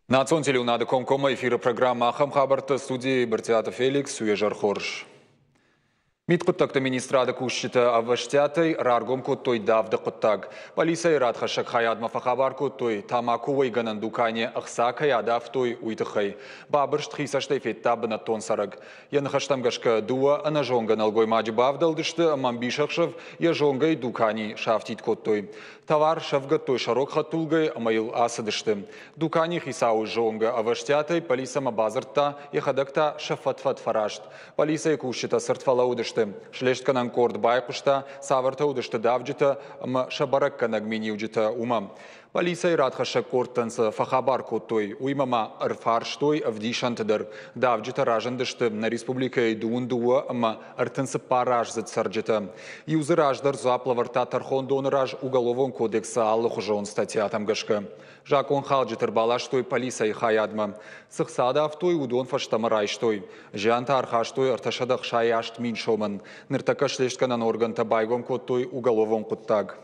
Национ телеуынады комкоммӕ эфиры программӕ «Ахӕм хабӕрттӕ» студийы Брытъиаты Феликс, уе зӕр хорз. Мидхъуыддӕгты министрады кусджытӕ ӕвӕстиатӕй раргом кодтой давды хъуыддаг. Пъӕлицӕйы радхӕссӕг хайадмӕ фӕхабар кодтой, тамако уӕйгӕнӕн дуканийӕ ӕхца кӕй адавтой, уый тыххӕй. Бабырст хи цӕстӕй федта бынӕттон цӕрӕг. Йӕ ныхӕстӕм гӕсгӕ, дыууӕ ӕнӕзонгӕ нӕлгоймаджы бавдӕлдысты ӕмӕ ӕмбисӕхсӕв йӕ зонгӕйы дукани сафтид кодтой. Товар сӕвгӕдтой сӕ рог хӕдтулгӕйы ӕмӕ йыл ацыдысты. Дуканийы хицауы зонгӕ ӕвӕстиатӕй полицӕмӕ бадзырдта, йӕхӕдӕг та сӕ фӕд-фӕд фӕраст. Полицӕйы кусджытӕ цырд фӕлӕууыдысты. Слестгӕнӕн къорд байхъуыста, цавӕртӕ уыдысты давджытӕ ӕмӕ сӕ бӕрӕггӕнӕг миниуджытӕ, уымӕ. Полицӕйы радхӕссӕг къордтӕн сӕ фӕхабар кодтой, уыимӕ ма ӕрфарстой ӕвдисӕнты дӕр. Давджытӕ разындысты нӕ республикӕйы 22 ӕмӕ 34 аздзыд цӕрджытӕ. Иу дзы раздӕр дзуапп лӕвӕрдта тӕрхондоны раз Уголовон кодексы алыхуызон статьятӕм гӕсгӕ. Закъонхалджыты ӕрбаластой полицӕйы хайадмӕ. Цы хца адавтой, уыдон фӕстӕмӕ райстой. Зиантӕ ӕрхастой 368 мин сомӕн. Ныртӕккӕ слестгӕнӕн органтӕ байгом кодтой уголовон хъуыддаг.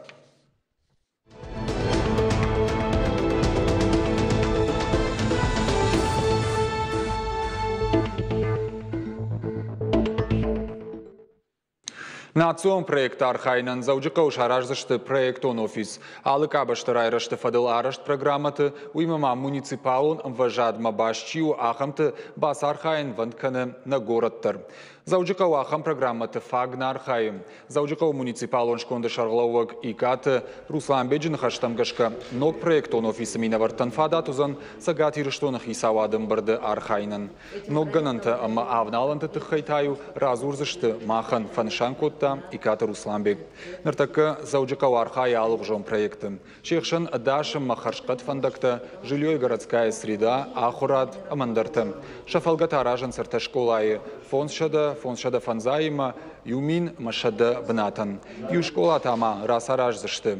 Национ проекты архайынӕн Дзӕуджыхъӕуы сараздзысты проектон офис. Алы къабӕзты райрӕзты фӕдыл арӕзт программӕты, уыимӕ ма муниципалон ӕмвӕзадмӕ баст чи у, ахӕмты бацархайынвӕнд кӕны нӕ горӕт дӕр. Дзӕуджыхъӕуы ахӕм программӕты фаг нӕ архайы. Дзӕуджыхъӕуы муниципалон сконды сӕргълӕууӕг Икъаты Русланбеджы ныхӕстӕм гӕсгӕ, ног проектон офисы минӕвӕрттӕн фадат уыдзӕн Цӕгат Ирыстоны хицауады ӕмбырды архайынӕн. Ног гӕнӕнтӕ ӕмӕ авналӕнты тыххӕй та-иу радзурдзысты махӕн, фӕнысан кодта Икъаты Русланбег. Ныртӕккӕ Дзӕуджыхъӕуы архайы алыгъуызон проекты. Се хсӕн ӕдас ӕмӕ хӕрзхъӕд фӕндӕгтӕ, жилье и городская среда, ахуырад ӕмӕ ӕндӕртӕ. Сӕ фӕлгӕт аразынц ӕртӕ скъолайы 500, 505 ӕмӕ 1100 бынатӕн. Иу скъола та ма рацараздзысты.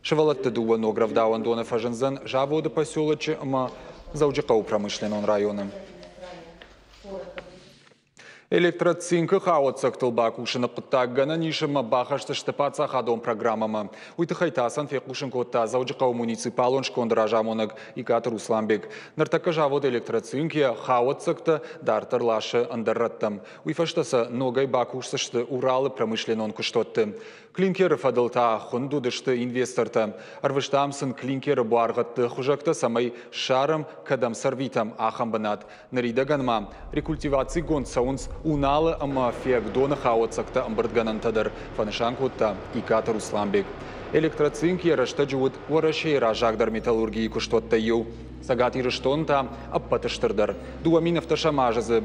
Сывӕллӕтты дыууӕ ног рӕвдауӕндоны фӕзындзӕн заводы поселочы ӕмӕ Дзӕуджыхъӕуы промышленнон районы. Электроцинкы хауӕццӕгтыл бакусыны хъуыддаг гӕнӕн ис ӕмӕ бахӕсдзысты паддзахадон программӕмӕ. Уый тыххӕй ТАСС-ӕн фехъусын кодта Дзӕуджыхъӕуы муниципалон сконды разамонӕг Икъаты Русланбег. Ныртӕккӕ завод Электроцинк йӕ хауӕццӕгтӕ дарддӕр ласы ӕндӕр рӕттӕм. Уый фӕстӕ сӕ ногӕй бакусдзысты Уралы промышленнон куыстуӕтты. Клинкеры фӕдыл та хуынд уыдысты инвестортӕ. Ӕрвыстам сын клинкеры буаргъӕдты хуызӕгтӕ, цӕмӕй ссарӕм, кӕдӕм сӕрвитӕм, ахӕм бынат. Ныридӕгӕн ма рекультивацигонд цӕуынц Уналы ӕмӕ Фиагдоны хауӕццӕгтӕ ӕмбырдгӕнӕнтӕ дӕр, фӕнысан кодта Икъаты Русланбег. Электроцинк йӕ рӕстӕджы уыд Уӕрӕсейы раззагдӕр металлургийы куыстуӕттӕй иу. Цӕгат Ирыстон та ӕппӕты стырдӕр. 2017 азы дзы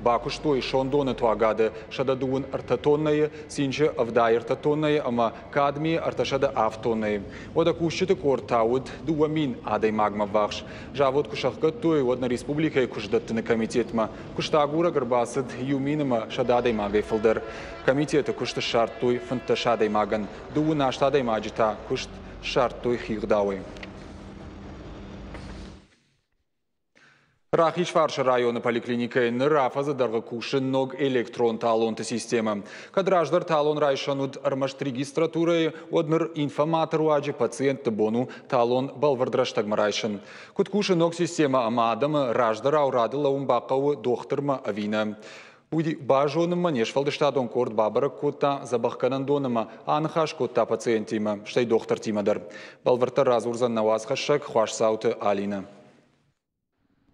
бакуыстой сондоны туагады 133 тоннӕйы, цинчы 73 тоннӕйы ӕмӕ кадмийы 307 тоннӕйы. Уӕдӕ кусджыты къорд та уыд 2000 адӕймагмӕ ввахс. Завод куы сӕхгӕдтой, уӕд нӕ республикӕйы куыстдӕттыны комитетмӕ куыстагурӕг ӕрбацыд 1100 адӕймагӕй фылдӕр. Комитеты куыст ссардтой 15 адӕймагӕн, 18 адӕймаджы та куыст ссардтой хигъдауӕй. Рахизфарсы районы поликлиникӕйы ныр афӕдзы дӕргъы кусы ног электрон талонты системӕ. Кӕд раздӕр талон райсӕн уыд ӕрмӕст регистратурӕйы, уӕд ныр инфоматы руаджы пациентты бон у талон бӕлвырд рӕстӕгмӕ райсын. Куыд кусы ног системӕ ӕмӕ адӕмы раздӕрау рады лӕууын бахъӕуы дохтырмӕ ӕви нӕ? Уый базонынмӕ не сфӕлдыстадон къорд бабӕрӕг кодта дзӕбӕхгӕнӕндон ӕмӕ аныхас кодта пациентимӕ, стӕй дохтыртимӕ дӕр. Бӕлвырддӕр радзурдзӕн нӕ уацхӕссӕг Хуасдзауты Алинӕ.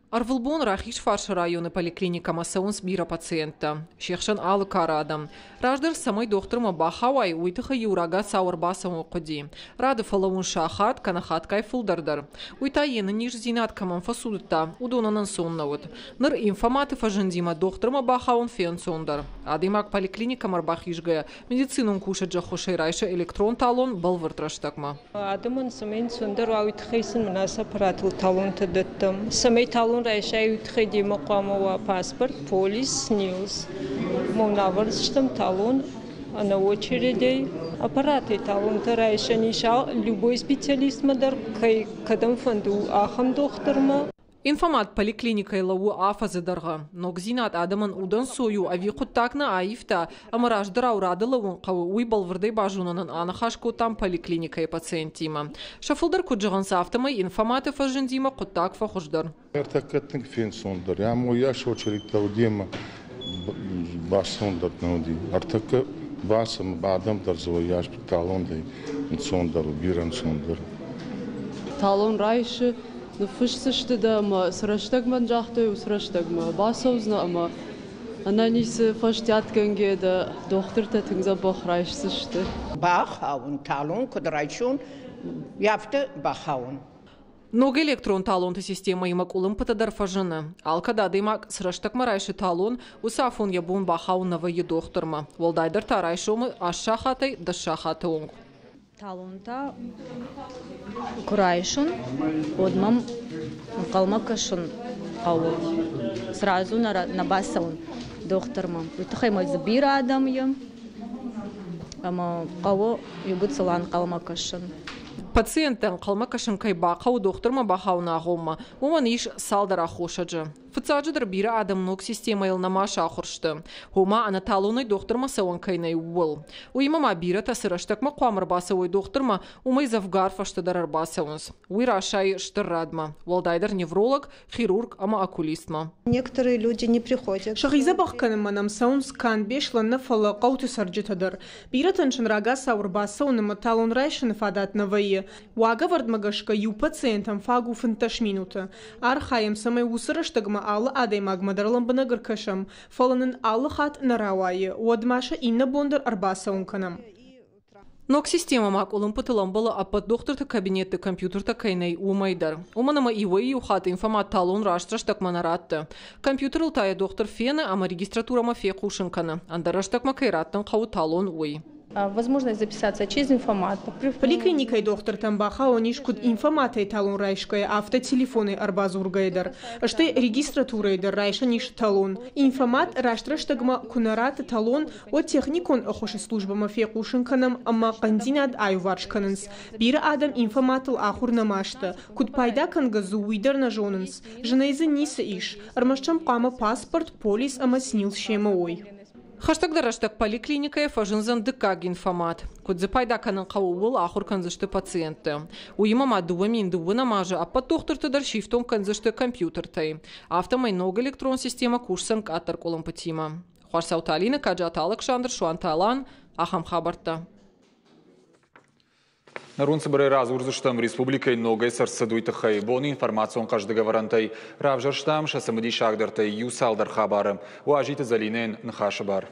Ӕрвылбон Рахизфарсы районы поликлиникӕмӕ цӕуынц бирӕ пациенттӕ. Се хсӕн алы кары адӕм. Раздӕр цӕмӕй дохтырмӕ бахауай, уый тыххӕй-иу рагацау ӕрбацӕуын хъуыди. Рады фӕлӕууын сахат, кӕнӕ хатгай фылдӕр дӕр. Уый та йе нӕниздзинад кӕмӕн фӕцудыдта, уыдонӕн ӕнцон нӕ уыд. Ныр инфоматы фӕзындимӕ дохтырмӕ бахауын фенцондӕр. Адӕймаг поликлиникӕмӕ ӕрбахизгӕйӕ, медицинон кусӕджы ӕххуысӕй райсы электрон талон бӕлвырд рӕстӕгмӕ. Адӕмӕн цӕмӕй ӕнцондӕр уа, уый тыххӕй сын мын ацы аппаратыл талонтӕ дӕттӕм. Цӕмӕй талон райсай, уый тыххӕй демӕ хъуамӕ уа паспорт, полис, СНИЛС. Мон ӕвӕрдзыстӕм талон ӕнӕ очередӕй. Аппаратӕй талонтӕ райсӕн ис любой специалистмӕ дӕр, кӕй кӕдӕм фӕнды, ахӕм дохтырмӕ. Инфомат поликлиникӕйы лӕууы афӕдзы дӕргъы. Ногдзинад адӕмӕн удӕнцой у ӕви хъуыддаг нӕ аивта ӕмӕ раздӕрау рады лӕууын хъӕуы, уый бӕлвырдӕй базонынӕн аныхас кодтам поликлиникӕйы пациенттимӕ. Сӕ фылдӕр куыд зӕгъынц, афтӕмӕй инфоматы фӕзындимӕ хъуыддаг фӕхуыздӕр. Ӕртӕккӕ тынг фенцондӕр. Ам уыйас очередтӕ уыди ӕмӕ бӕстондӕр нӕ уыди. Ӕртӕккӕ бацӕуын адӕм дӕр дзы уыйас талондӕй ӕнцондӕр у, бирӕ ӕнцондӕр. Талон райсы, ныффысдзысты дӕ ӕмӕ цы рӕстӕгмӕ загътой, уыцы рӕстӕгмӕ бацӕудзынӕ ӕмӕ ӕнӕницы фӕстиатгӕнгӕ дӕ дохтыртӕ тынг дзӕбӕх райсдзысты. Бахауын, талон куыд райсон, афтӕ бахауын. Ног электрон талонты системӕимӕ къуылымпытӕ дӕр фӕзыны. Алкӕд адӕймаг цы рӕстӕгмӕ райсы талон, уыцы афон йӕ бон бахауын нӕ вӕййы дохтырмӕ. Уӕлдайдӕр та райсомы 8 сахатӕй 10 сахаты онг. Талонтӕ куы райсын, уӕд мӕм ӕнхъӕлмӕ кӕсын хъӕуы. Сразу нӕ бацӕуын дохтырмӕ. Уый тыххӕй мӕ дзы бирӕ адӕм и, ӕмӕ хъӕуы иугуыцыл ӕнхъӕлмӕ кӕсын. Пациенттӕ ӕнхъӕлмӕ кӕсын кӕй бахъӕуы дохтырмӕ бахауыны агъоммӕ, уымӕн ис цалдӕр аххосаджы. Фыццаджыдӕр бирӕ адӕм ног системӕйыл нӕма сахуыр сты. Ома, ӕнӕталонӕй дохтырмӕ цӕуӕн кӕй нӕй, ууыл. Уыимӕ ма бирӕтӕ цы рӕстӕгмӕ хъуамӕ ӕрбацӕуой дохтырмӕ, уымӕй дзӕвгар фӕстӕдӕр ӕрбацӕуынц. Уый расайы стыр радмӕ, уӕлдайдӕр невролог, хирург ӕмӕ окулистмӕ. Некоторые люди не приходят. Сӕхи дзӕбӕх кӕнынмӕ нӕм цӕуынц канд Беслӕн нӕ, фӕлӕ хъӕуты цӕрджытӕ дӕр. Бирӕтӕн сын рагацау ӕрбацӕуын ӕмӕ талон райсыны фадат нӕ вӕййы. Уагӕвӕрдмӕ гӕсгӕ иу пациентӕн фаг у 15 минуты. Архайӕм, цӕмӕй уыцы рӕстӕгмӕ алы адӕймагмӕ дӕр лӕмбынӕг ӕркӕсӕм, фӕлӕ нын алы хатт нӕ рауайы, уӕд ма сӕ иннӕ бон дӕр ӕрбацӕуын кӕнӕм. Ног системӕ ма къуылымпытыл ӕмбӕлы ӕппӕт дохтырты кабинетты компьютертӕ кӕй нӕй, уымӕй дӕр. Уымӕн ӕмӕ иуӕй-иу хатт инфомат талон раст рӕстӕгмӕ нӕ ратты. Компьютерыл та йӕ дохтыр фены ӕмӕ регистратурӕмӕ фехъусын кӕны, ӕндӕр рӕстӕгмӕ кӕй раттын хъӕуы талон, уый. Возможность записаться через инфомат. Поликлиникӕйы дохтыртӕм бахауӕн ис куыд инфоматӕй талон райсгӕйӕ, афтӕ телефонӕй ӕрбадзургӕйӕ дӕр. Стӕй регистратурӕйы дӕр райсӕн ис талон. Инфомат раст рӕстӕгмӕ куы нӕ ратты талон, уӕд техникон ӕххуысы службӕмӕ фехъусын кӕнӕм ӕмӕ хъӕндзинад аиуварс кӕнынц. Бирӕ адӕм инфоматыл ахуыр нӕма сты. Куыд пайда кӕнгӕ дзы, уый дӕр нӕ зонынц. Зынӕй дзы ницы ис. Ӕрмӕст сӕм хъуамӕ паспорт, полис ӕмӕ СНИЛС семӕ уой. Хӕстӕгдӕр рӕстӕг поликлиникӕйы фӕзындзӕн дыккаг инфомат. Куыд дзы пайда кӕнын хъӕуы, ууыл ахуыр кӕндзысты пациентты. Уыимӕ ма 2009 азы ӕппӕт дохтырты дӕр сифтонг кӕндзысты компьютертӕй. Афтӕмӕй ног электрон системӕ кусдзӕн къаддӕр къуылымпытимӕ. Хуарцауты Алинӕ, Каджаты Алыксандр, Суанты Алан. Ахӕм хабӕрттӕ. Ныр уын цыбырӕй радзурдзыстӕм республикӕйы ногӕй цы ӕрцыд, уый тыххӕй. Боны информацион хъӕздыг ӕвӕрӕнтӕй равзӕрстам сӕ цымыдисагдӕртӕй иу цалдӕр хабары. Уазиты Зӕлинӕйӕн ныхасы бар.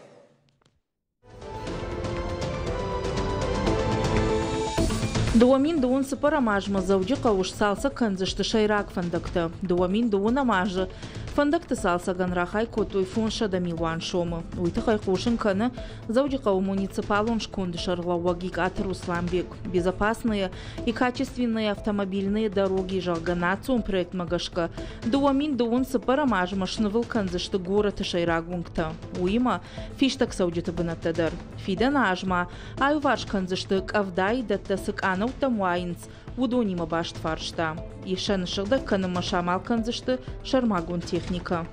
2024 азмӕ Дзӕуджыхъӕуы сцалцӕг кӕндзысты сӕйраг фӕндӕгтӕ. 2020 азы фӕндӕгты цалцӕгӕн рахай кодтой 500 милуан сомы. Уый тыххӕй хъусын кӕны Дзӕуджыхъӕуы муниципалон сконды сӕргълӕууӕг Икъаты Русланбег. «Безопасные и качественные автомобильные дороги», зӕгъгӕ, национ проектмӕ гӕсгӕ 2024 азмӕ снывыл кӕндзысты горӕты сӕйраг уынгтӕ. Уыимӕ фистӕгцӕуджыты бынӕттӕ дӕр. Фидӕны аз ма аиуварс кӕндзысты къӕвдайы дӕттӕ цы къанӕуттӕм уайынц, уыдонимӕ баст фарста. Сӕ ныссыгъдӕг кӕнынмӕ самал кӕндзысты сӕрмагонд техникӕ.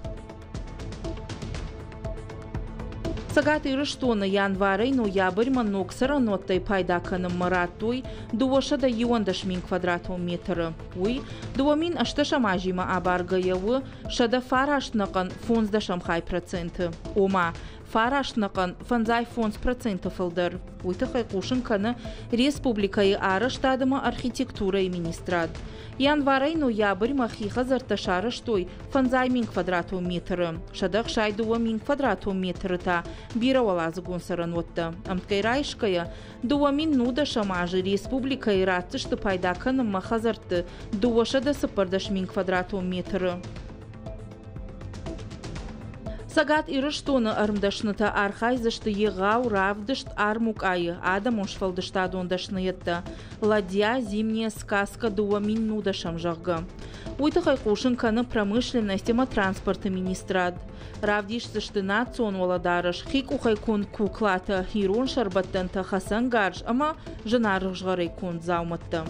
Цӕгат Ирыстоны январӕй ноябрьмӕ ног цӕрӕнуӕттӕй пайда кӕнынмӕ радтой 211 мин квадратон метры. Уый 2018 азимӕ абаргӕйӕ у 109 ӕнӕхъӕн 5 хай проценты. Ома, 9 ӕнӕхъӕн 55% фылдӕр. Уый тыххӕй хъусын кӕны республикӕйы арӕзтад ӕмӕ архитектурӕйы министрад. Январӕй ноябрьмӕ хи хӕдзӕрттӕ сарӕзтой 50 000 квадратон метры, 162 000 квадратон метры та бирӕуӕладзыгон цӕрӕнуӕттӕ. Ӕмткӕй райсгӕйӕ, 2019 азы республикӕйы ратдзысты пайда кӕнынмӕ хӕдзӕртты 214 000 квадратон метры. Цӕгат Ирыстоны ӕрмдӕснытӕ архайдзысты егъау равдыст армукъайы адӕмон сфӕлдыстадон дӕсныйӕдтӕ «Ладья. Зимняя сказка 2019», зӕгъгӕ. Уый тыххӕй хъусын кӕны промышленность ӕмӕ транспорты министрад. Равдисдзысты национ уӕлӕдарӕс, хи къухӕй конд куклатӕ, ирон сӕрбӕттӕнтӕ, хӕцӕнгарз ӕмӕ зынаргъ згъӕрӕй конд дзаумӕттӕ.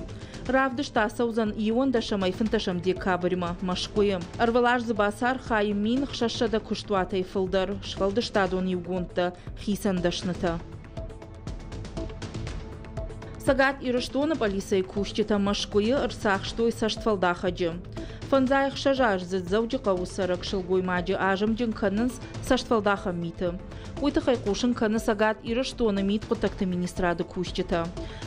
Равдыст ацӕудзӕн иуӕндӕсӕмӕй фынддӕсӕм декабрьмӕ Мӕскуыйы. Ӕрвылаз дзы бацархайы 1600 куыстуатӕй фылдӕр, сфӕлдыстадон иугондтӕ, хицӕн дӕснытӕ. Цӕгат Ирыстоны пъӕлицӕйы кусджытӕ Мӕскуыйы ӕрцахстой цӕстфӕлдахӕджы. Фӕндзай ӕхсӕзаздзыд Дзӕуджыхъӕуы цӕрӕг сылгоймаджы азымджын кӕнынц цӕстфӕлдахӕн миты. Уый тыххӕй хъусын кӕны Цӕгат Ирыстоны мидхъуыддӕгты министрады кусджытӕ.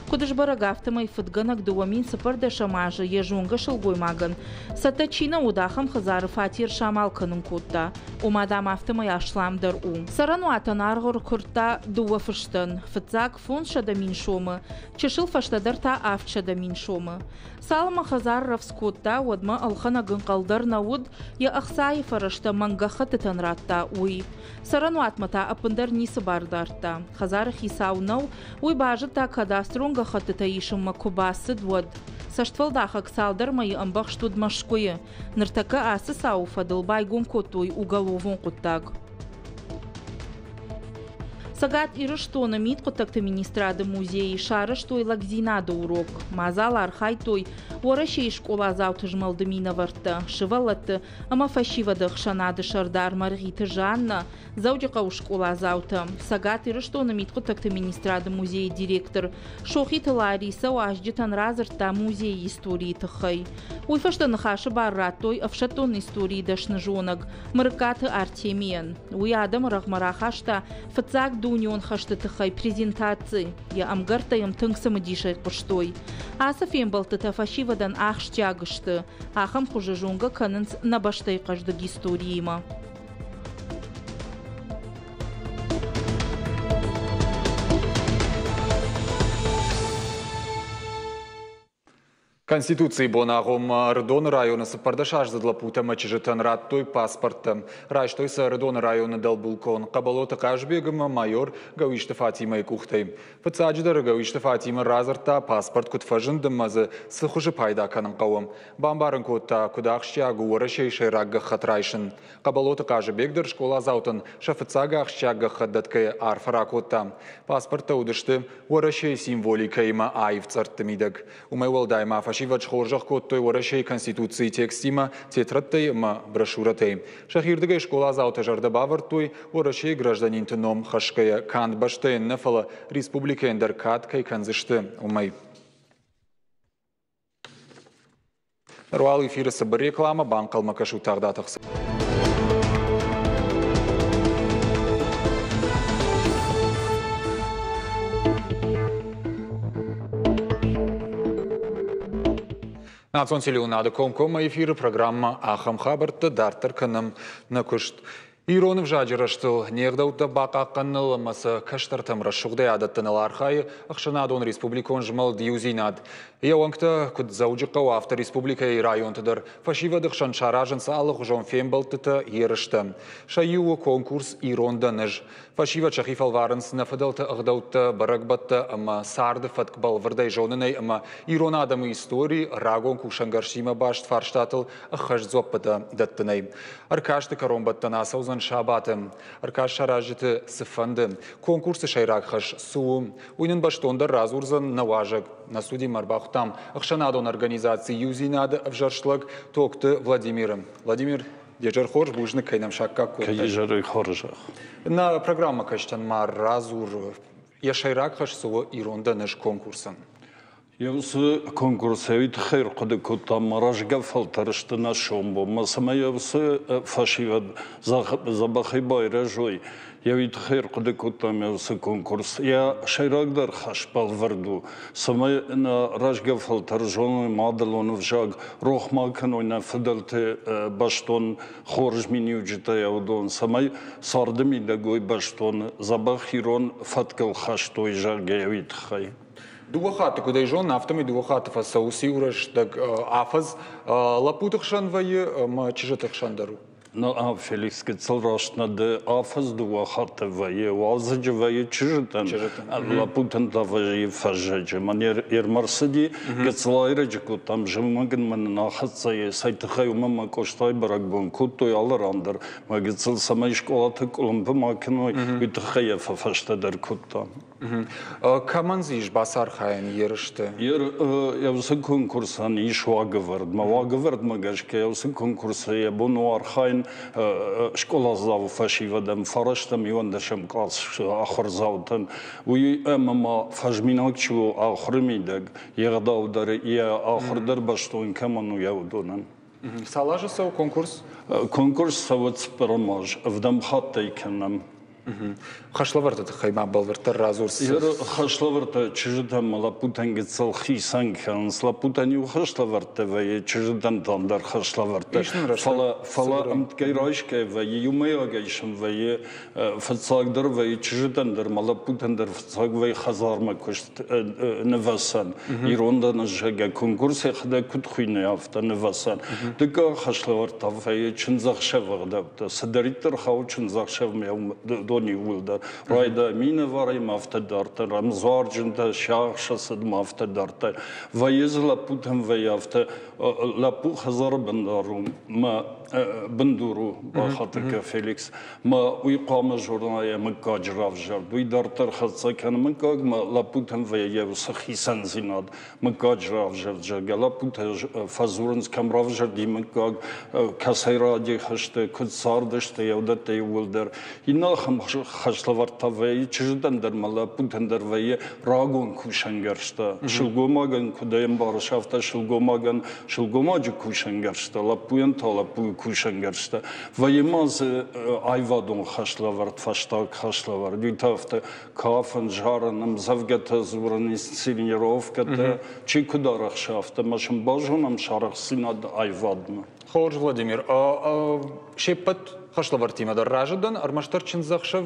Куыд сбӕрӕг, афтӕмӕй фыдгӕнӕг 2014 азы йӕ зонгӕ сылгоймагӕн, цӕттӕ чи нӕ уыд, ахӕм хӕдзары фатер самал кӕнын кодта. Ома, дам, афтӕмӕй асламдӕр у. Цӕрӕнуатӕн аргъ ӕркуырдта дыууӕ фыстӕн. Фыццаг 500 000 сомы, чысыл фӕстӕдӕр та 700 000 сомы. Цалынмӕ хӕдзар рӕвдз кодта, уӕдмӕ ӕлхӕнӕг ӕнхъӕл дӕр нӕ уыд, йӕ ӕхцайы фӕрӕзтӕ мӕнггӕххӕттытӕн радта, уый. Цӕрӕнуатмӕ та ӕппындӕр ницы бар дардта. Хӕдзары хицау нӕу, уый базыдта, кадастрон гӕххӕттытӕ исынмӕ куы бацыд, уӕд. Цӕстфӕлдахӕг цалдӕр мӕйы ӕмбӕхст уыд Мӕскуыйы. Ныртӕккӕ ацы цауы фӕдыл байгом кодтой уголовон хъуыддаг. Цӕгат Ирыстоны мидхъуыддӕгты министрады музейы сарӕзтой лӕгдзинады урок. Мадзалы архайдтой Уӕрӕсейы скъоладзауты змӕлды минӕвӕрттӕ, сывӕллӕтты ӕмӕ фӕсивӕды ӕхсӕнады сӕрдар Мӕргъиты Жаннӕ, Дзӕуджыхъӕуы скъоладзаутӕ, Цӕгат Ирыстоны мидхъуыддӕгты министрады музейы директор Сохиты Ларисӕ уазджытӕн радзырдта музейы историйы тыххӕй. Уый фӕстӕ ныхасы бар радтой ӕфсӕддон историйы дӕсны зонӕг Мырыкаты Артемийӕн. Уый адӕмы рӕгъмӕ рахаста фыццаг дунеон хӕсты тыххӕй презентаци. Йӕ ӕмгӕрттӕ йӕм тынг цымыдисӕй хъуыстой. Ацы фембӕлдтытӕ фӕсивӕдӕн ахсджиаг сты. Ахӕм хуызы зонгӕ кӕнынц нӕ бӕстӕйы хъӕздыг историимӕ. Конституцийы бон агъоммӕ Ӕрыдоны районы цыппӕрдӕсаздзыд лӕппутӕ ӕмӕ чызджытӕн радтой паспорттӕ. Райстой сӕ Ӕрыдоны районы дӕлбулкъон Хъӕбӕлоты Хъазбег ӕмӕ майор Гӕуисты Фатимӕйы къухтӕй. Фыццаджыдӕр Гӕуисты Фатимӕ радзырдта, паспорт куыд фӕзынд ӕмӕ дзы цы хуызы пайда кӕнын хъӕуы. Бамбарын кодта, куыд ахсджиаг у Уӕрӕсейы сӕйраг гӕххӕтт райсын. Хъӕбӕлоты Хъазыбег дӕр скъоладзаутӕн сӕ фыццаг ахсджиаг гӕххӕтт дӕтгӕйӕ арфӕ ракодта. Паспорттӕ уыдысты Уӕрӕсейы символикӕимӕ аив цъӕртты мидӕг. Уымӕй уӕлдай ма фӕсивӕд схорзӕх кодтой Уӕрӕсейы Конституцийы текстимӕ, тетрӕдтӕй ӕмӕ брошюрӕтӕй. Сӕхирдыгӕй скъоладзаутӕ зӕрдӕ бавӕрдтой, Уӕрӕсейы гражданинты ном хӕсгӕйӕ канд бӕстӕйӕн нӕ, фӕлӕ республикӕйӕн дӕр кад кӕй кӕндзысты, уымӕй. Ныр уал эфиры цыбыр рекламӕ, банхъӕлмӕ кӕсут тагъд атыхсы. Национ телеуынады комкоммӕ эфиры программӕ «Ахӕм хабӕрттӕ» дарддӕр кӕнӕм нӕ куыст. Ирон ӕвзаджы рӕзтыл, не гъдӕуттӕ бахъахъхъӕныныл ӕмӕ сӕ кӕстӕртӕм рӕсугъдӕй адӕттыныл архайы ӕхсӕнадон республикон змӕлд «Иудзинад». Йӕ уӕнгтӕ куыд Дзӕуджыхъӕуы, афтӕ республикӕйы районты дӕр фӕсивӕды хсӕн саразынц алыхуызон фембӕлдтытӕ, ерыстӕ. Сӕ иу у конкурс «Ирон дӕн ӕз». Фӕсивӕд сӕхи фӕлварынц нӕ фыдӕлты ӕгъдӕуттӕ, бӕрӕгбӕттӕ ӕмӕ царды фӕтк бӕлвырдӕй зонынӕй ӕмӕ ирон адӕмы истори, рагон кусӕнгӕрзтимӕ баст фарстатыл ӕххӕст дзуӕппытӕ дӕттынӕй. Ӕркасты кӕронбӕттӕн ацӕудзӕн сабаты. Ӕркаст саразджыты цы фӕнды, конкурсы сӕйраг хӕс цы у, уый нын бӕстондӕр радзурдзӕн нӕ уазӕг. Нӕ студимӕ ӕрбахуыдтам ӕхсӕнадон организаци «Иудзинад-ы ӕвзӕрст лӕг Токты Владимиры. Владимир, де зӕр хорз, бузныг, кӕй нӕм саккаг кодтай. Кӕй изӕрӕй хорзӕх. Нӕ программӕ кӕстӕн ма радзур, йӕ сӕйраг хӕс цы у ирон дӕнӕз конкурсӕн? Уыцы конкурсӕй уый тыххӕй ӕрхъуыды кодтам, мӕ рӕзгӕ фӕлтӕр сты нӕ сомбонмӕ, цӕмӕй уыцы фӕсивӕд дзӕбӕхӕй байрӕзой, йӕ уый тыххӕй ӕрхъуыды кодтам уыцы конкурс. Йӕ сӕйрагдӕр хӕс бӕлвырд у, цӕмӕй нӕ рӕзгӕ фӕлтӕр зоной мадӕлон ӕвзаг, рох ма кӕной нӕ фыдӕлты бӕстон хорз миниуджытӕ уыдон, цӕмӕй царды мидӕг уой бӕстон дзӕбӕх ирон фӕткыл хӕст уой, зӕгъгӕ, уый тыххӕй. Дыууӕ хатты, куыд ӕй зонын, афтӕмӕй дыууӕ хатты фӕцӕуы иу рӕстӕг афӕдз. Лӕппуты хсӕн вӕййы ӕмӕ чызджыты хсӕн дӕр у. На, Феликс гыццыл раст нӕ ды афӕдз дыууӕ хатты вӕййы. Уалдзӕджы вӕййы чызджытӕн, лӕппутӕн та вӕййы фӕззӕджы. Мӕн ӕрмӕ рцыди, гыццыл айрӕджы кодтам, зымӕг ын мӕн нӕ ахӕццӕ и. Цӕй тыххӕй уымӕн мӕ Къостайы бӕрӕгбон кодтой алы ран дӕр. Мӕ гыццыл цӕмӕй скъолаты къуылымпы ма кӕной, уый тыххӕй йӕ фӕфӕстӕдӕр кодтам. Кӕмӕн дзы ис бацархайӕн ерысты? Уыцы конкурсӕн ис уагӕвӕрдмӕ. Уагӕвӕрдмӕ гӕсгӕ уыцы конкурсы йӕ бон у архайын скъоладзауы фӕсивӕдӕн, фарӕстӕм иуӕндӕсӕм къласы ахуырдзаутӕн. Уый ӕмӕ ма фӕзминаг чи у ахуыры мидӕг, йе гъдау дӕр, йӕ ахуыр дӕр бӕстон кӕмӕн у, йӕ уыдонӕн. Цал азы цӕуы конкурс? Конкурс цӕуы цыппӕрӕм аз, ӕвдӕм хаттӕй кӕнӕм. Хӕслӕвӕрдты тыххӕй ма бӕлвырддӕр радзур. Хӕслӕвӕрдтӕ чызджытӕн ӕмӕ лӕппутӕн гыццыл хицӕн кӕнынц. Лӕппутӕн иу хӕслӕвӕрдтӕ вӕййы, чызджытӕн та ӕндӕр хӕслӕвӕрдтӕ. Фӕлӕ, фӕлӕ ӕмткӕй райсгӕ вӕййы, иумӕйагӕй сын вӕййы, фыццагдӕр вӕййы чызджытӕн дӕр ӕмӕ лӕппутӕн дӕр фыццаг вӕййы хӕдзармӕ куыст нывӕцӕн. Ирон дӕн, зӕгъгӕ, конкурс йӕхӕдӕг куыд хуыйны, афтӕ нывӕцӕн. Дыккаг хӕслӕвӕрд та вӕййы чындзӕхсӕвы ӕгъдӕуттӕ. Цыдӕриддӕр хауы чындзӕхсӕвмӕ, уыдон иууылдӕр. Райдай минӕварӕй афтӕ дарддӕр, ӕмдзуарджынтӕ, сиахсы цыдмӕ афтӕ дарддӕр. Вӕййы дзы лӕппутӕм вӕййы афтӕ, лӕппу хӕдзары бындар у, мӕ бындур у, бахатыр кӕ, Феликс. Мӕ уый хъуамӕ зона йӕ мыггаджы равзӕрд. Уый дарддӕр хӕццӕ кӕны мыггагмӕ, лӕппутӕм вӕййы уыцы хицӕндзинад. Мыггаджы равзӕрд, зӕгъгӕ, лӕппутӕ фӕдзурынц, кӕм равзӕрди мыггаг, кӕцӕй радих сты, куыд цардысты, йӕ уыдӕттӕ иууылдӕр. Иннӕ ахӕм хӕслӕвӕрд та вӕййы чызджытӕн дӕр ӕмӕ лӕппутӕн дӕр вӕййы рагон кусӕнгӕрзтӕ. Сылгоймагӕн куыд ӕмбарыс, афтӕ сылгоймагӕн сылгоймаджы кусӕнгӕрзтӕ, лӕппуйӕн та лӕппуйы кусӕнгӕрзтӕ. Вӕййы ма дзы аивадон хӕслӕвӕрд, фӕстаг хӕслӕвӕрд. Уый та афтӕ кафын, зарын, ӕмдзӕвгӕтӕ дзурын, инсценировкӕтӕ, чи куыд арӕхсы, афтӕ ма сын базонӕм сӕ арӕхстдзинад аивадмӕ. Хорз, Владимир. Се ппӕт хӕслӕвӕрдтимӕ дӕр разы дӕн, ӕрмӕстдӕр чындзӕхсӕв,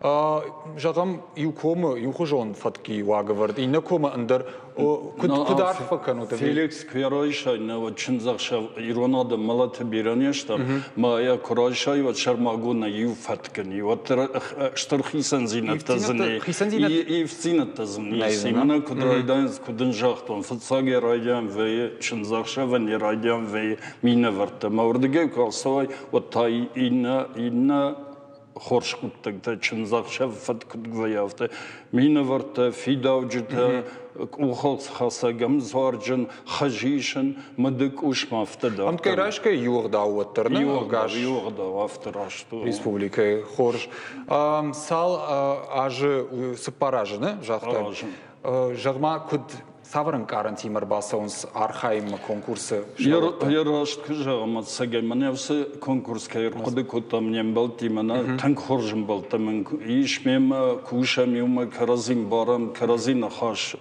зӕгъӕм, иу комы иухуызон фӕтки уагӕвӕрд, иннӕ комы ӕндӕр. Куыд, куыд арфӕ кӕнут? Феликс, куы йӕ райсай, нӕ уӕд чындзӕхсӕв ирон адӕм мӕлӕты бирӕ не стӕм, ма йӕ куы райсай, уӕд сӕрмагондӕй иу фӕткӕн, уӕддӕр стыр хицӕндзинӕдтӕ дзы нӕй. Ивддзинӕдтӕ дзы нӕй. Мӕнӕ куыд райдайынц, куыд ын загътон, фыццаг йӕ райдиан вӕййы чындзӕхсӕвӕн, йӕ райдиан вӕййы минӕвӕрттӕ. Мӕ уырдыгӕй куы ацӕуай, уӕд та иннӕ иннӕ хорз хъуыддӕгтӕ чындзӕхсӕв фӕд куыд вӕййы, афтӕ минӕвӕрттӕ, фидауджытӕ, къухылхӕцӕг, ӕмдзуарджын, хызисын, мыды къусмӕ афтӕ дарддӕр. Ӕмткӕй райсгӕ иу ӕгъдау уӕддӕр, нӕ? Иу ӕгъдау, афтӕ раст у. Республикӕйы хорз. Цал азы, цыппар азы, нӕ загътай? Зӕгъ-ма, куыд цавӕр ӕнкъарӕнтимӕ ӕрбацӕуынц архайынмӕ конкурсы? Йӕ раст куы зӕгъӕм, ӕцӕгӕй мӕнӕ уыцы конкурс кӕй ӕрхъуыды кодтам не мбӕлттимӕ, нӕ тынг хорз ӕмбӕлттӕ мын ис мемӕ, кусӕм иумӕ, кӕрӕдзи ӕмбарӕм, кӕрӕдзи ныхас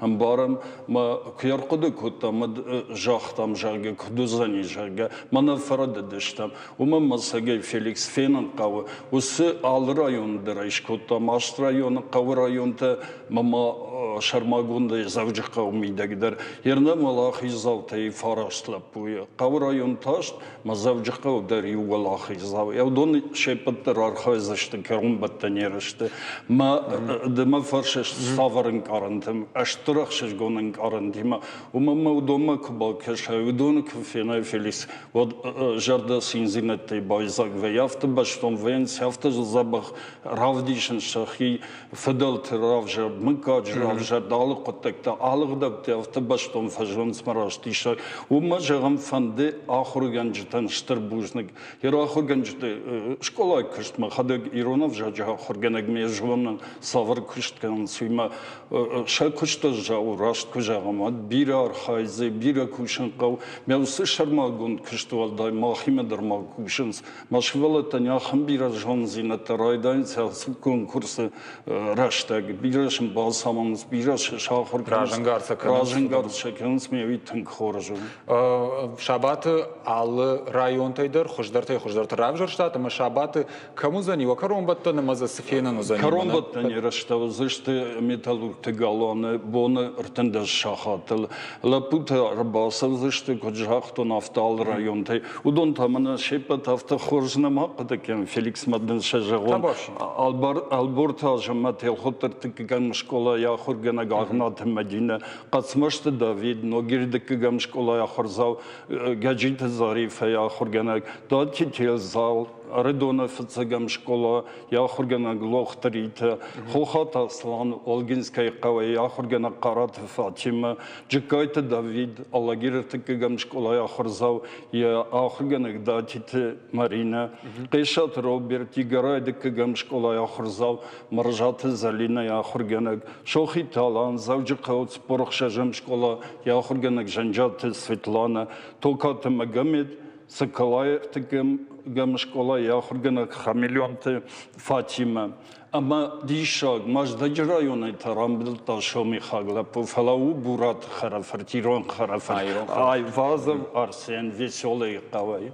ӕмбарӕм. Мӕ куы ӕрхъуыды кодтам, уӕд загътам, зӕгъгӕ, куыд уыдзӕни, зӕгъгӕ, мӕнӕ фӕрӕдыдыстӕм. Уымӕн мӕ цӕгӕй Феликс фенын хъӕуы. Уыцы алы районы дӕр ӕй скодтам, аст районы, хъӕуы районтӕ мӕ ма сӕрмагондӕй Дзӕуджыхъӕуы мидӕг дӕр. Ернӕ уӕлахиздзаутӕй фараст лӕппуйы. Хъӕуы район таст, мӕ Дзӕуджыхъӕуы дӕр иу уӕлахиздзау. Уыдон се ппӕт дӕр архайдзысты кӕронбӕттӕн ерысты. Мӕ ды мӕ фӕрсыс цавӕр ӕнкъарӕнтӕм, стыр ӕхсызгон ӕнкъарӕнтимӕ. Уымӕн мӕ уыдонмӕ куы бакӕсай, уыдоны куы фенай, Феликс, уӕд зӕрдӕ циндзинӕдтӕй байдзаг вӕййы. Афтӕ бӕстон вӕййынц, афтӕ дзӕбӕх равдисынц сӕхи фыдӕлты равзӕрд, мыггаджы равзӕрд, алы хъуыддӕгтӕ, алы гъдӕуттӕ афтӕ бӕстон фӕзынынц мӕ раст диссаг. Уымӕ, зӕгъӕм, фӕнды ахуыргӕнджытӕн стыр бузныг. Йӕ ахуыргӕнджыты скъолайы куыст мӕхӕдӕг ирон ӕвзаджы ахуыргӕнӕг ме зонын, цавӕр куыст кӕнынц, уый мӕ сӕ куыст ӕззау раст куы зӕгъӕм, уӕд бирӕ архайдзӕй, бирӕ кусын хъӕуы. Мӕ уыцы сӕрмагонд куысты уӕлдай махимӕ дӕр ма кусынц. Мӕ сывӕллӕттӕн ахӕм бирӕ зондзинӕдтӕ райдайынц ацы конкурсы рӕстӕг. Бирӕ сын бацамонынц, бирӕ сӕ сахуыр кӕнынц. Разӕнгард сӕ кӕнынц. Разӕнгард сӕ кӕнынц, ме уый тынг хорз у. Сабаты алы районтӕй дӕр хуыздӕртӕй хуыздӕрты равзӕрстат ӕмӕ сабаты кӕм уыдзӕни уӕ кӕронбӕттӕн ӕмӕ дзы цы фенӕн уыдзӕни? Кӕронбӕттӕн ерыстӕ уыдзысты Металлургты галуаны боны 13 сахатыл. Лӕппутӕ ӕрбацӕудзысты, куыд загътон, афтӕ алы районтӕй. Уыдон та мӕнӕ се ппӕт афтӕ хорз нӕма хъуыды кӕнын, Феликсмӕ дын сӕ зӕгъон. Ӕлборты Азӕмӕт Елхотты ӕртыккӕгӕм скъолайы ахуыргӕнӕг Агънаты Мӕдинӕ, Хъӕцмӕзты Давид, Ногиры дыккӕгӕм скъолайы ахуырдзау Гӕджиты Зарифӕйы ахуыргӕнӕг, Датти Телзал, Ӕрыдоны фыццӕгӕм скъола, йӕ ахуыргӕнӕг Лохты Ритӕ, Хохаты Аслан, Олгинскӕйы хъӕуӕй йӕ ахуыргӕнӕг Хъараты Фатимӕ, Джыккайты Давид, Алагиры ӕртыккӕгӕм скъолайы ахуырдзау, йӕ ахуыргӕнӕг Датиты Маринӕ, Хъесаты Роберт, Игорайы дыккӕгӕм скъолайы ахуырдзау, Мырзаты Зӕлинӕйы ахуыргӕнӕг, Сохиты Алан, Дзӕуджыхъӕуы 46-ӕм скъола, йӕ ахуыргӕнӕг Зӕнджиаты Светланӕ, Токаты Магомед, Соколайы ӕртыккӕгӕм скъолайы йӕ ахуыргӕнӕг Хамелеонты Фатимӕ. Ӕмӕ диссаг, Мӕздӕджы районӕй та рамбылдта сомихаг лӕппу, фӕлӕ у Бураты хӕрӕфырт, ирон хӕрӕфырт, Айвазов Арсен Веселыйы хъӕуӕй.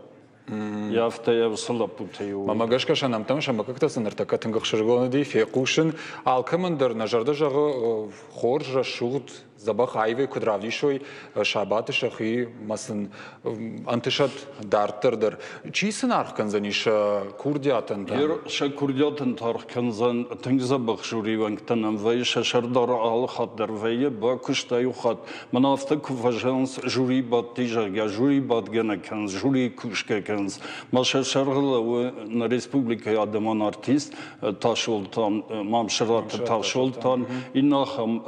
Афтӕ йӕ уыцы лӕппутӕй у. Мӕнмӕ гӕсгӕ сӕ нӕмттӕм сӕ мыггӕгтӕ сын ныртӕккӕ тынг ӕхсызгон уыди фехъусын. Алкӕмӕн дӕр нӕ зӕрдӕ зӕгъы хорз, рӕсугъд, дзӕбӕх аивӕй куыд равдисой сабаты сӕхи мӕ сын ӕнтысӕд дарддӕр дӕр. Чи сын аргъ кӕндзӕни сӕ курдиатӕн та? Сӕ курдиатӕн та аргъ кӕндзӕн тынг дзӕбӕх жюри уӕнгтӕн ӕм вӕййы, сӕ сӕрдар алы хатт дӕр вӕййы, бакуыста иу хатт. Мӕн афтӕ куы фӕзӕгъынц, жюри бадти, зӕгъгӕ, жюри бадгӕ нӕ кӕнынц, жюри кусгӕ кӕнынц. Мӕ сӕ сӕргъы лӕууы нӕ республикӕйы адӕмон артист Тасолтан, Мамсыраты Тасолтан, иннӕ ахӕм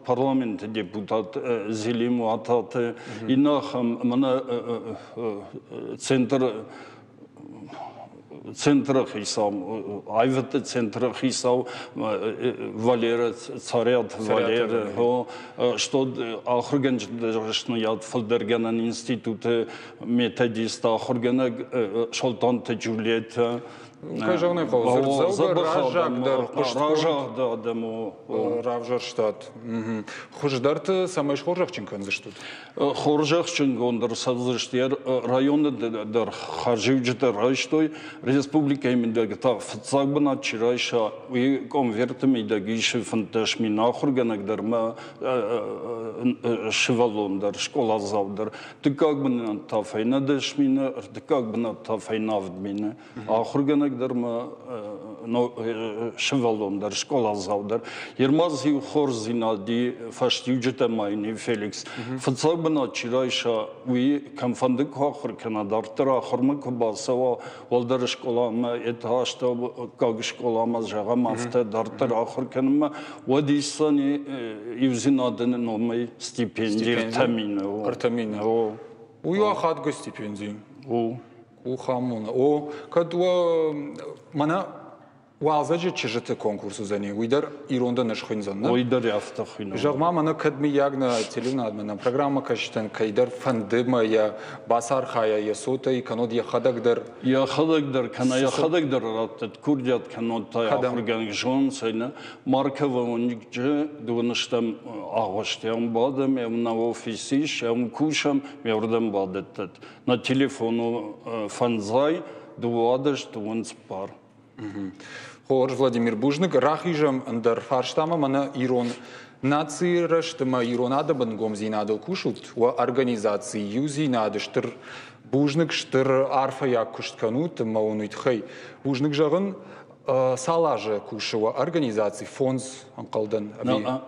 парламенты депутат Зелим Уататы, иннӕ ахӕм мӕнӕ центр центры хицау, аивӕдты центры хицау Валера, Царят Валера, что ахуыргӕнджыты дӕсныйад фылдӕргӕнӕн институты методист, ахуыргӕнӕг Солтанты Джульетта. Кӕй зӕгъын ӕй хъӕуы, дзырддзӕугӕ раззагдӕр хъуыстгонд адӕм у. Равзӕрстат. Хуыздӕрты цӕмӕй схорзӕхджын кӕндзыстут? Хорзӕхджынгонд ӕрцӕудзысты районы дӕр хӕрзиуджытӕ райстой. Республикӕйы мидӕг та фыццаг бынат чи райса, уый конверты мидӕг исы 15 мин ахуыргӕнӕг дӕр ӕмӕ сывӕллон дӕр, скъоладзау дӕр. Дыккаг бынат та фӕйнӕ 10 мины, ӕртыккаг бынат та фӕйнӕ 7 мины. Ахуыргӕнӕг дӕр ма сывӕллон дӕр, скъоладзау дӕр. Ермаз иу хорздзинад и фӕстиуджытӕ ма йын Феликс. Фыццаг бынат чи райса, уый кӕмфӕнды куы ахуыр кӕна, дарддӕр ахуырмӕ куы бацӕуа, уӕлдӕр скъоламӕ, это астӕуккаг скъоламӕ, зӕгъӕм, афтӕ дарддӕр ахуыр кӕнынмӕ, уӕд исдзӕни иудзинады номӕй стипенди 3 мины. 3 мины. Уый у ахадгӕ стипенди. У. Къух амоны. О, кӕд уӕ мӕнӕ уалдзӕджы чызджыты конкурс уыдзӕни, уый дӕр ирон дӕн схуындзӕн, нӕ? Уый дӕр афтӕ хуыйны. Зӕгъ-ма, мӕнӕ кӕд мыййаг нӕ телеуынадмӕ, нӕ программӕ кӕсджытӕн кӕйдӕр фӕнды мӕ йӕ бацархайа йӕ цотӕй, кӕннод йӕхӕдӕг дӕр. Йӕхӕдӕг дӕр кӕнӕ йӕхӕдӕг дӕр раттӕд курдиат, кӕннод та ахуыргӕнӕг зонынц ӕй, нӕ? Марковы уынджы дыууыныстӕм агъуысты ам бадӕм, ам нӕ офис ис, ам кусӕм, ме уырдӕм бадӕттӕд. Нӕ телефон у 5 12 14. Хорз, Владимир, бузныг. Рахизӕм ӕндӕр фарстамӕ. Мӕнӕ ирон нацийы рӕзт ӕмӕ ирон адӕмы нгомдзинадыл кусут. Уӕ организаци иудзинад стыр бузныг, стыр арфӕйаг куыст кӕнут ӕмӕ уын уый тыххӕй бузныг зӕгъын. Цал азы кусы уӕ организаци? Фондз, ӕнхъӕлдӕн?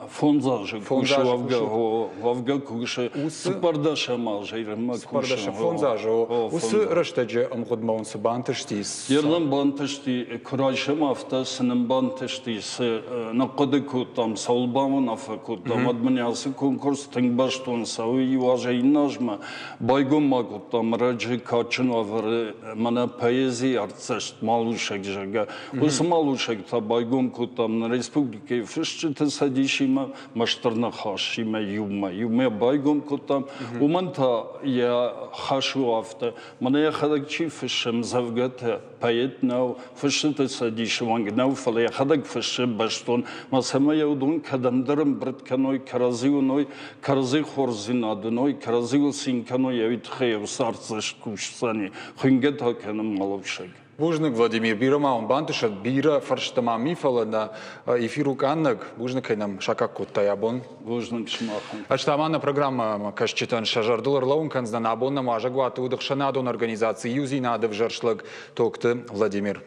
Фондз азы кусы, уӕвгӕ кусы. Цыппӕрдӕсӕм азӕй кусы. Фондз азы. Уыцы рӕстӕджы ӕмгъуыдмӕ уын цы бантысти? Ердӕм бантысти, куы райсӕм афтӕ, цы нын бантысти, цы ныхъхъуыды кодтам, цӕуыл бауынаффӕ кодтам, уӕд мын ацы конкурс тынг бӕстон цӕуы иу азӕй иннӕ азмӕ. Байгом ма кодтам ӕрӕджы кадджын уавӕры мӕнӕ поэзийы артдзӕст малусӕг, зӕгъгӕ. Уыцы малусӕг та байгом кодтам нӕ республикӕйы Фысджыты цӕдисимӕ мӕ Стыр Ныхасимӕ иумӕ. Иумӕ байгом кодтам. Уымӕн та йӕ хӕс у афтӕ. Мӕнӕ йӕхӕдӕг чи фыссы ӕмдзӕвгӕтӕ, поэт нӕу, Фысджыты цӕдисы уӕнг нӕу, фӕлӕ йӕхӕдӕг фыссы бӕстон. Мӕ цӕмӕй уыдон кӕдӕмдӕр ӕмбырд кӕной, кӕрӕдзи уыной, кӕрӕдзи хорздзинад уыной, кӕрӕдзиуыл цин кӕной, уый тыххӕй царддзӕст кусдзӕни. Хуынгӕ та кӕны малусӕг. Бузныг, Владимир, бирӕ ма уын бантысӕд, бирӕ фӕрстӕ ма ми, фӕлӕ нӕ эфир у къаннӕг. Бузныг, кӕй нӕм саккаг кодтай абон. Бузныг сымахӕн. Ӕз та ма нӕ программӕмӕ кӕсджытӕн сӕ зӕрдыл ӕрлӕууын кӕндзынӕн, абон нӕм уазӕгуаты уыд ӕхсӕнадон организаци «Иудзинад» ӕвзӕрст лӕг Токты Владимир.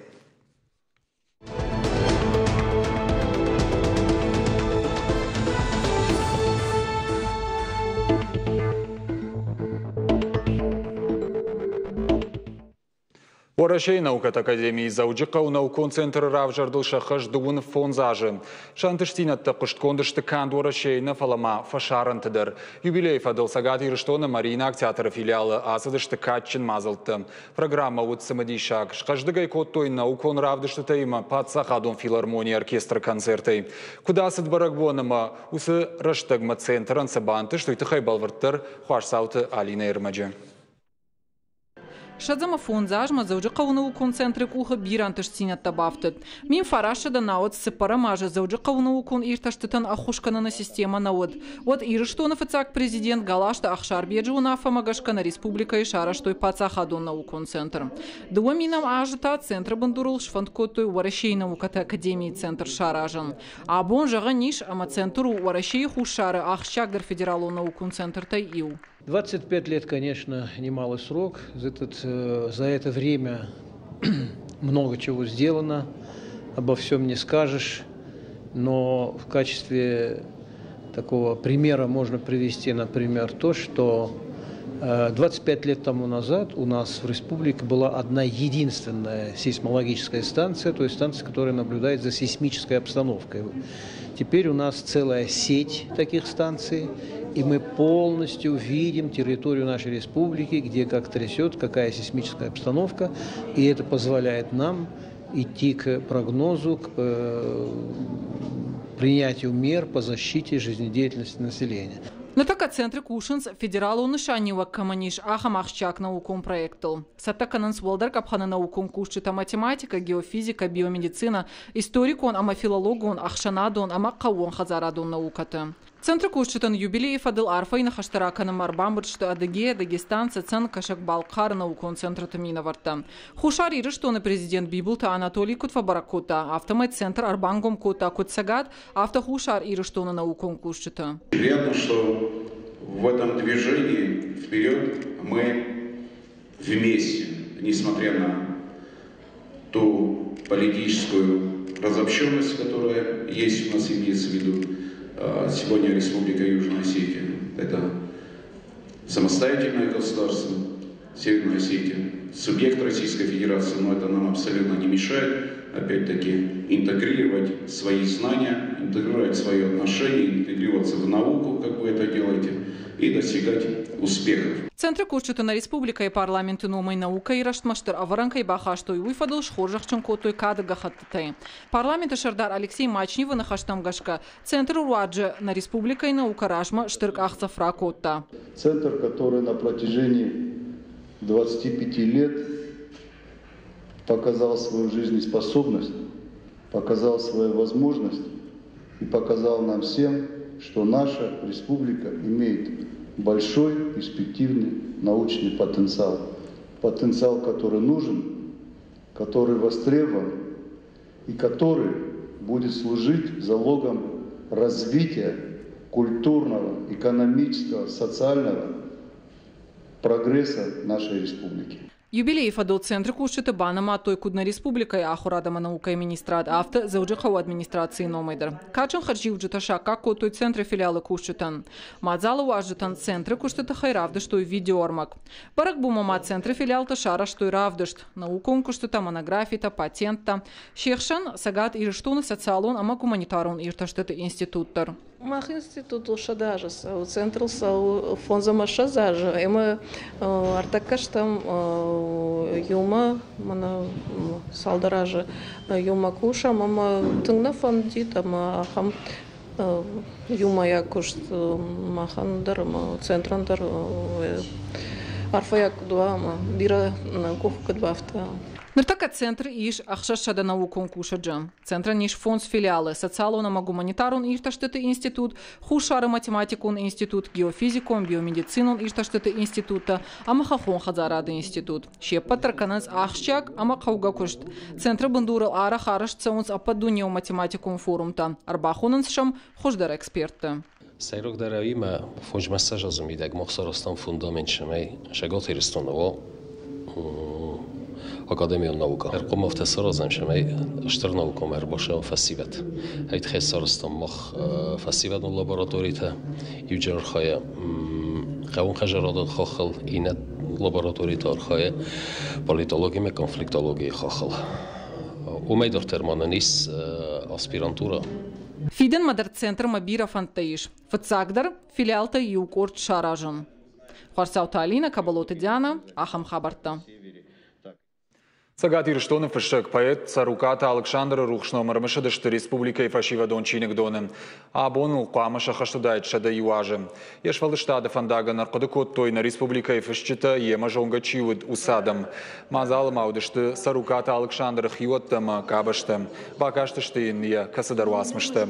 Уӕрӕсейы наукӕты академийы Дзӕуджыхъӕуы наукон центры равзӕрдыл сӕххӕст 35 азы. Сӕ ӕнтыстдзинӕдтӕ хъуыстгонд сты канд Уӕрӕсейы нӕ, фӕлӕ ма фӕсарӕнты дӕр. Юбилейы фӕдыл Цӕгат Ирыстоны Мариинаг театры филиалы ацыдысты кадджын мадзӕлттӕ. Программӕ уыд цымыдисаг. Схъӕздыг ӕй кодтой наукон равдыстытӕ ӕмӕ паддзахадон филармонийы оркестры концертӕй. Куыд ацыд бӕрӕгбон ӕмӕ уыцы рӕстӕгмӕ центрӕн цы бантыст, уый тыххӕй бӕлвырддӕр Хуасдзауты Алинӕйы ӕрмӕджы. 25 азмӕ Дзӕуджыхъӕуы наукон центры къухы бирӕ ӕнтыстдзинӕдтӕ бафтыд. 1900 науӕд цыппӕрӕм азы Дзӕуджыхъӕуы наукон иртӕстытӕн ӕххуыс кӕныны системӕ нӕ уыд. Уӕд Ирыстоны фыццаг президент Галазты Ӕхсарбеджы уынаффӕмӕ гӕсгӕ нӕ республикӕйы сарӕзтой паддзахадон наукон центр. Дыууӕ минӕм азы та центры бындурыл сфӕнд кодтой Уӕрӕсейы наукӕты академийы центр саразын. Абон зӕгъӕн ис, ӕмӕ центр у Уӕрӕсейы Хуссары ахсджиагдӕр федералон наукон центртӕй иу. 25 лет, конечно, немалый срок. За, этот, за это время много чего сделано, обо всем не скажешь, но в качестве такого примера можно привести, например, то, что 25 лет тому назад у нас в республике была одна единственная сейсмологическая станция, то есть станция, которая наблюдает за сейсмической обстановкой. Теперь у нас целая сеть таких станций, и мы полностью видим территорию нашей республики, где как трясет, какая сейсмическая обстановка, и это позволяет нам идти к прогнозу, к принятию мер по защите жизнедеятельности населения. Ныртӕккӕ центры кусынц федералон нысаниуӕг кӕмӕн ис, ахӕм ахсджиаг наукон проектыл. Цӕттӕ кӕнынц уӕлдӕр къӕпхӕны наукон кусджытӕ математикӕ, геофизикӕ, биомедицинӕ, историкон ӕмӕ филологон, ӕхсӕнадон ӕмӕ хъӕууонхӕдзарадон наукӕты. Центры кусджытӕн юбилейы фӕдыл арфӕйы ныхӕстӕ ракӕнынмӕ ӕрбамбырд сты Адыгея, Дагестан, Цӕцӕн, Кӕсӕг-Балхъары наукон центрты минӕвӕрттӕ. Хуссар Ирыстоны президент Бибылты Анатолий куыд фӕбӕрӕг кодта, афтӕмӕй центр ӕрбангом кодта куыд Цӕгат, афтӕ Хуссар Ирыстоны наукон кусджыты. Приятно, что в этом движении вперед мы вместе, несмотря на ту политическую разобщенность, которая есть у нас, имеется в виду сегодня Республика Южная Осетия. Это самостоятельное государство, Северная Осетия, субъект Российской Федерации, но это нам абсолютно не мешает, опять-таки, интегрировать свои знания, интегрировать свои отношения, интегрироваться в науку, как вы это делаете, и достигать успехов. Центры кусджыты нӕ республикӕйы парламенты номӕй наукӕйы рӕстмӕ стыр ӕвӕрӕн кӕй бахастой, уый фӕдыл схорзӕхджын кодтой кады гӕххӕттытӕй. Парламенты сӕрдар Алексей Мачневы ныхӕстӕм гӕсгӕ, центры руаджы нӕ республикӕйы наукӕ размӕ стыр къахдзӕф ракодта. Центр, который на протяжении 25 лет показал свою жизнеспособность, показал свою возможность и показал нам всем, что наша республика имеет большой перспективный научный потенциал. Потенциал, который нужен, который востребован и который будет служить залогом развития культурного, экономического, социального прогресса нашей республики. Юбилейы фӕдыл центры кусджыты банымадтой куыд нӕ республикӕйы ахуырад ӕмӕ наукӕйы министрад, афтӕ Дзӕуджыхъӕуы администрацийы номӕй дӕр. Кадджын хӕрзиуджытӕ саккаг кодтой центры филиалы кусджытӕн. Мадзалы уазджытӕн центры куысты тыххӕй равдыстой видеоӕрмӕг. Бӕрӕгбонмӕ ма центры филиалтӕ сарӕзтой равдыст, наукон куыстытӕ, монографитӕ, патенттӕ. Се хсӕн Цӕгат Ирыстоны социалон ӕмӕ гуманитарон иртӕстыты институт дӕр. Мах институтыл 100 азы цӕуы, центрыл цӕуы 25 азы, ӕмӕ ӕртӕккӕ стӕм иумӕ, мӕнӕ цалдӕр азы иумӕ кусӕм, ӕмӕ тынг нӕ фӕндид, ӕмӕ ахӕм иумӕйаг куыст махӕн дӕр ӕмӕ центрӕн дӕр арфӕйаг куыд уа ӕмӕ бирӕ нӕ къухы куыд бафта. Ныртӕккӕ центры ис 600 наукон кусӕджы. Центрӕн ис фондз филиалы: социалон ӕмӕ гуманитарон иртӕстыты институт, Хуссары математикон институт, геофизикон, биомедицинон иртӕстыты институттӕ ӕмӕ хӕххон хӕдзарады институт. Се ппӕт дӕр кӕнынц ахсджиаг ӕмӕ хъӕугӕ куыст. Центры бындурыл арӕх арӕзт цӕуынц ӕппӕтдунеон математикон форумтӕ, ӕрбахонынц сӕм хуыздӕр экспертты. Сӕйрагдӕр ӕви фондзмӕссӕдз азы мидӕг мах сарӕзтам фундамент, цӕмӕй Цӕгат Ирыстоны уа академион наука. Ӕрхъом афтӕ саразӕм, цӕмӕй стыр наукӕмӕ ӕрбацӕуӕм фӕсивӕд. Ай тыххӕй сарӕзтам мах фӕсивӕдон лабораторитӕ, иуджы архайы хъӕуон хӕдзарадон хаххыл, иннӕ лабораториты архайы политологи ӕмӕ конфликтологийы хаххыл. Уымӕй дарддӕр ма нын ис аспирантура. Фидӕнмӕ дӕр центрмӕ бирӕ фӕндтӕ ис. Фыццагдӕр филиалтӕй иу къорд саразын. Хуарцауты Алинӕ, Кабалоты Диана, ахӕм хабӕрттӕ. Цӕгат Ирыстоны фыссӕг, поэт Цӕрукъаты Алыксандры рухс ном ӕрымысыдысты республикӕйы фӕсивӕдон чиныгдоны. Абон ыл хъуамӕ сӕххӕст уыдаид 101 азы. Йе сфӕлдыстады фӕндагӕн ӕрхъуыды кодтой нӕ республикӕйы фысджытӕ, йемӕ зонгӕ чи уыд, уыцы адӕм. Мадзалы ма уыдысты Цӕрукъаты Алыксандры хиуӕттӕ ӕмӕ къабӕзтӕ. Бакастысты йын йӕ кӕцыдӕр уацмыстӕ.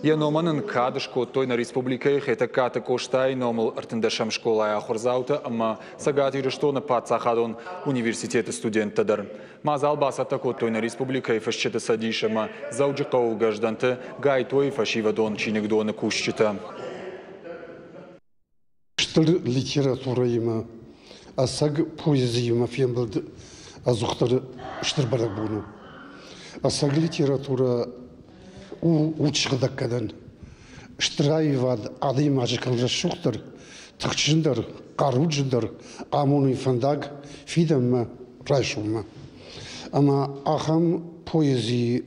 Йӕ номӕн ын кад скодтой нӕ республикӕйы Хетӕгкаты Къостайы номыл 13-ӕм скъолайы ахуырдзаутӕ ӕмӕ Цӕгат Ирыстоны паддзахадон университеты студенттӕ дӕр. Мадзал бацӕттӕ кодтой нӕ республикӕйы Фысджыты цӕдис ӕмӕ Дзӕуджыхъӕуы Гӕздӕнты Гайтойы фӕсивӕдон чиныгдоны кусджытӕ. Стыр литературӕимӕ, ӕцӕг поэзиимӕ фембӕлд ӕдзухдӕр стыр бӕрӕгбон у. Ӕцӕг литературӕ у удсыгъдӕггӕнӕн. Стыр аивад адӕймаджы кӕны рӕсугъддӕр, тыхджындӕр, хъаруджындӕр, амоны фӕндаг фидӕнмӕ, райсоммӕ. Ӕмӕ ахӕм поэзийы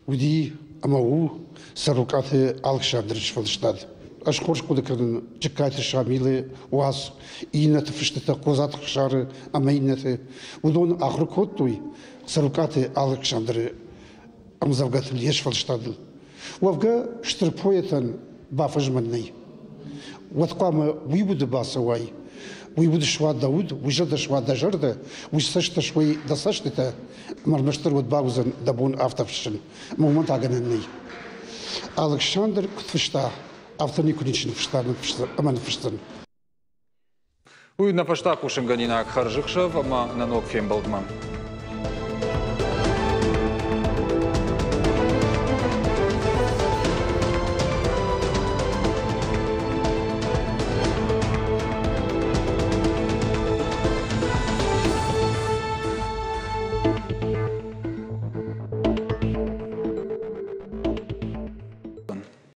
уыди ӕмӕ у Цӕрукъаты Алыксандры сфӕлдыстад. Ӕз хорз хъуыды кӕнын Джыккайты Шамилы уац, иннӕты фыстытӕ Хъодзаты Хсары ӕмӕ иннӕты. Уыдон ахуыр кодтой Цӕрукъаты Алыксандры ӕмдзӕвгӕтыл, йе сфӕлдыстадыл. Уӕвгӕ, стыр поэтӕн бафӕзмӕн нӕй. Уӕд хъуамӕ уый уды бацӕуай, уый уд суа дӕ уд, уый зӕрдӕ суа дӕ зӕрдӕ, уый цӕстӕ суой дӕ цӕстытӕ, ӕмӕ ӕрмӕстдӕр уӕд бауыдзӕн дӕ бон афтӕ фыссын. Ӕмӕ уымӕн та гӕнӕн нӕй. Алыксандр куыд фыста, афтӕ никуы ничи ныффыста ӕмӕ ныффысдзӕн. Уый нӕ фӕстаг хъусынгӕнинаг хӕрзӕхсӕв ӕмӕ нӕ ног фембӕлдмӕ.